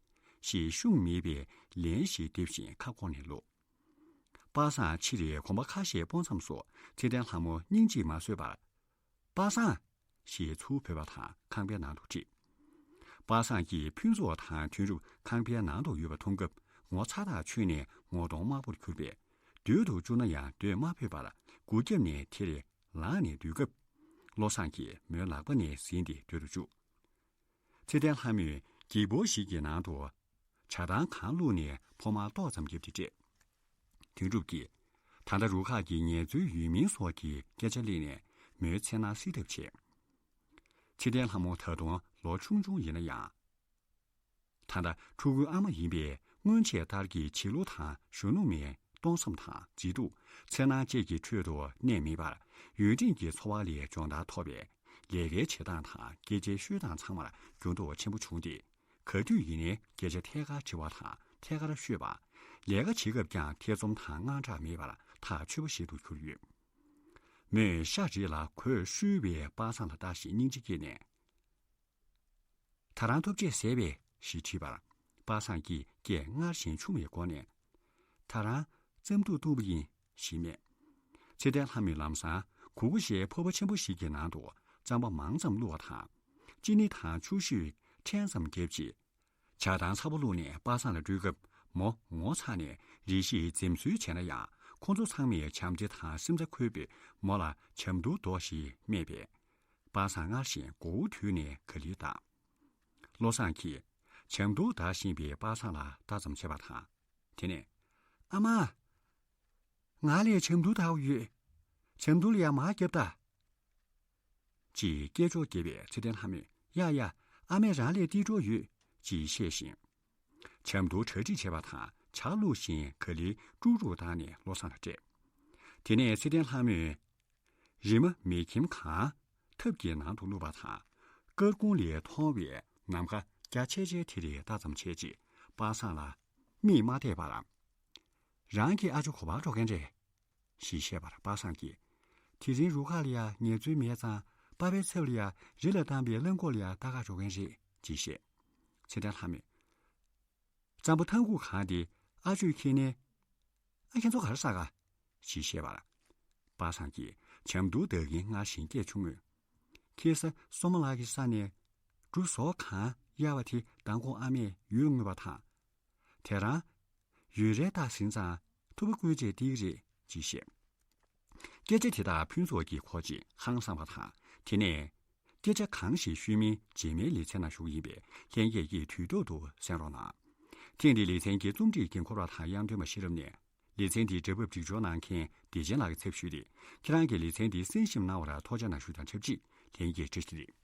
ཞེས་ཤུགས་མེད་པའི་ལན་ཞིག་འདེབས་བཞིན་ཁ་བསྐོར་ནས་ལོག་པ་སངས་ཕྱིར་གོམ་པ་ཁ་ཤས་སྤོ་མཚམས་སུ་ཚེ་བརྟན་ལྷ་མོ་སྙིང་རྗེ་མ་བཟོད་པར། པ་སངས། ཞེས་ཚུར་བོས་པ་དང་ཁང་པའི་ནང་དུ་ཁྲིད། པ་སངས་ཀྱིས་ཕུན་ཚོགས་དང་དོན་གྲུབ་ཁང་པའི་ནང་དུ་ཡོད་པ་མཐོང་སྐབས་ངོ་ཚ་ཐག་ཆོད་ནས་ངོ་གདོང་དམར་པོར་གྱུར་པས། སྡོད་དུ་བཅུག་ན་ཡང་སྡོད་མ་ཕོད་པར་སྒུག་རྒྱབ་ནས་དེར་ལངས་ནས་སྡོད་སྐབས། བློ་བཟང་གིས་མོའི་ལག་པ་ནས་ཟིན་ཏེ་སྡོད་དུ་བཅུག་ཚེ་བརྟན་ལྷ་མོས་སྒྱེད་པུར་ཞིག་གི་ནང་དུ་ཇ་ཐང་གང་བླུགས་ནས་ཕོ་མར་ཏོག་ཙམ་བརྒྱབ་སྟེ་སྤྲད། དོན་གྲུབ་ཀྱིས། ད་ལྟ་རུ་ཁག་གི་ངལ་རྩོལ་ཡོད་མིན་སོགས་ཀྱི་སྐད་ཆ་གླེང་ནས་མོའི་འཚེར་སྣང་སེལ་ཐབས་བྱས། ཚེ་བརྟན་ལྷ་མོ་ད་དུང་ལོ་ཆུང་ཆུང་ཡིན་ན་ཡང་། ད་ལྟ་ཕྲུ་གུའི་ཨ་མ་ཡིན་པས་སྔོན་ཆད་ལྟར་གྱི་བྱིས་བློ་དང་གཞོན་ནུ་མའི་སྟོང་བསམ་དང་མཛེས་སྡུག་འཚེར་སྣང་བཅས་ཀྱི་ཁྲོད་དུ་གནས་མེད་པར་ཡུན་རིང་གི་འཚོ་བ་ལས་སྦྱོང་བརྡར་ཐོབ་པས། ལས་ཀའི་བྱེད་སྟངས་དང་སྐད་ཆའི་ཤོད་སྟངས་ཚང་མར་འགྱུར་ལྡོག་ཆེན་པོ་བྱུང་སྟེ། ག་དུས་ཡིན་ནའི་སྐད་ཆ་ཐད་ཀར་དྲི་བ་དང་ཐད་ཀར་ཤོད་པ། ལས་ཀ་བྱེད་སྐབས་ཀྱང་ཐེ་ཚོམ་དང་དངངས་སྐྲག་མེད་པར་ཐག་ཆོད་པོ་ཞིག་ཏུ་གྱུར་ཡོད། མོས་ཤ་རིགས་ལ་གོས་བཤུས་པའི་པ་སངས་ལ་ལྟ་བཞིན་སྙིང་རྗེ་སྐྱེས་ནས། ད་རང་ཐུབ་ཆས་ཟས་པས་ཞེས་དྲིས་པར། པ་སངས་ཀྱིས་སྐད་སྔར་བཞིན་ཆུང་བའི་སྒོ་ནས། ད་རང་རྩམ་ཐུག་བཏུང་བ་ཡིན་ཞེས་སྨྲས། ཚེ་བརྟན་ལྷ་མོས་ལམ་སང་གུ་གུ་ཞེས་ཕོར་པ་ཆེན་པོ་ཞིག་གི་ནང་དུ་རྩམ་པ་མང་ཙམ་བླུགས་པ་དང་། ཅི་ནི་དང་ཆུ་ཤོད་ཕྲན་ཙམ་བརྒྱབ་རྗེས། ཇ་དང་ཚ་པོ་བླུགས་ནས་པ་སངས་ལ་སྤྲོད་སྐབས་མོ་ངོ་ཚ་ནས་རེ་ཞིག་འཛེམ་ཟོན་བྱས་ན་ཡང་ཁོ་ཚོ་ཚང་མས་བྱམས་བརྩེ་དང་སེམས་རྩ་འཁོལ་པོས་མོ་ལ་ཇ་མདོག་འདོགས་ཞེས་སྨྲས་པས། པ་སངས་སྔར་བཞིན་མགོ་བོ་དུད་ནས་ག་ལེར་བལྟ། བློ་བཟང་གིས་ཇ་མདོག་འདག་བཞིན་པའི་པ་སངས་ལ་ལྟ་ཙམ་བྱས་པ་དང་། དེ་ནས། ཨ་མ། ང་ལས་ཇ་མདོག་འདག་པོ་ཡོད། ཇ་མདོག་ལ་ཡ་མར་བརྒྱབ་ད། ཅེས་སྐད་ཅོར་བརྒྱབ་པས་ཚེ་བརྟན་ལྷ་མོས་ཡ་ཡ། ཨ་མས་རང་ལས་ཏིལ་འགྲོ་ཡོད་ཅེས་བཤད་བཞིན། ཇ་མདོག་གྲ་སྒྲིག་བྱས་པ་དང་ཇ་བླུགས་བཞིན་ག་ལེར་དཀྲུག་དཀྲུག་བཏང་ནས་བློ་བཟང་ལ་སྤྲད། དེ་ནས་ཚེ་བརྟན་ལྷ་མོས། རི་མ་མེ་ཁྱིམ་གང་ཐབ་ཀྱི་ནང་དུ་བླུགས་པ་དང་། སྐར་ཁུང་ལས་མཐོང་བའི་ནམ་མཁའ་རྒྱ་ཆེ་ཆེ་དེ་རེ་ལྟ་ཙམ་བྱས་རྗེས་པ་སངས་ལ་མིག་མ་བལྟས་པར། རང་གི་ཨ་ཅོ་ག་པར་འགྲོ་མཁན་རེད། ཞེས་བཤད་པར་པ་སངས་ཀྱིས། དེ་རིང་རུ་ཁག་ལ་ཡ་ངལ་རྩོལ་མེད་ཙང་པ་ཕའི་ཚབ་ལ་ཡ་རི་ལ་བཏང་པའི་གླང་གོག་ལ་ཡ་ལྟ་གར་འགྲོ་མཁན་རེད་ཅེས་བཤད། ཚེ་བརྟན་ལྷ་མོས། རྩམ་པ་ཐང་ཁུག་གང་དེ་ཨ་ཅོས་ཁྱེར་ནས། ཨ་ཁྱེད་ཚོ་ག་རེ་ཟ་ག་ཞེས་བཤད་པར། པ་སངས་ཀྱིས་ཇ་མདོག་འདག་གིན་སྔར་བཞིན་སྐད་ཆུང་ངུས། ཁེ་ས་སོ་མ་ལགས་ཀྱི་ས་ནས་འབྲུ་ཟོག་གང་གཡར་བ་དེ་མདང་དགོང་ཨ་མས་ཡོད་ངུས་པ་དང་། དེ་རང་ཡོད་རེད་ད་ཟིན་ཙང་ཐུབ་པ་བསྐུལ་རྗེས་འདི་རེད་ཅེས་བཤད། སྐད་ཆ་དེ་དག་ཕུན་ཚོགས་ཀྱིས་གོ་རྗེས་ཧང་སངས་པ་དང་དེ་ནས། སྐད་ཆ་གང་ཞིག་ཤོད་མིན་རྗེས་མའི་ལེ་ཚན་ནང་ཞུ་གི་ཡིན་པས་ལྷན་རྒྱས་ཀྱིས་དུས་ཐོག་ཏུ་གསན་རོགས་གནང་། ཐེངས་འདིའི་ལེ་ཚན་གྱི་རྩོམ་སྒྲིག་འགན་འཁུར་བ་དང་དབྱངས་སྒྲོན་མ་ཤེས་རབ་ནས། ལེ་ཚན་འདིའི་སྒྲ་ཕབ་སྒྲིག་སྦྱོར་གནང་མཁན་བདེ་ཆེན་ལགས་ཀྱི་ཚབ་ཞུས་ཏེ། ཁྱེད་རང་གིས་ལེ་ཚན་འདི་གསན་ཞིབ་གནང་བར་ཐུགས་རྗེ་གནང་ཞུ་དང་ཆབས་ཅིག་ལྷན་རྒྱས་བཀྲ་ཤིས་བདེ་ལེགས།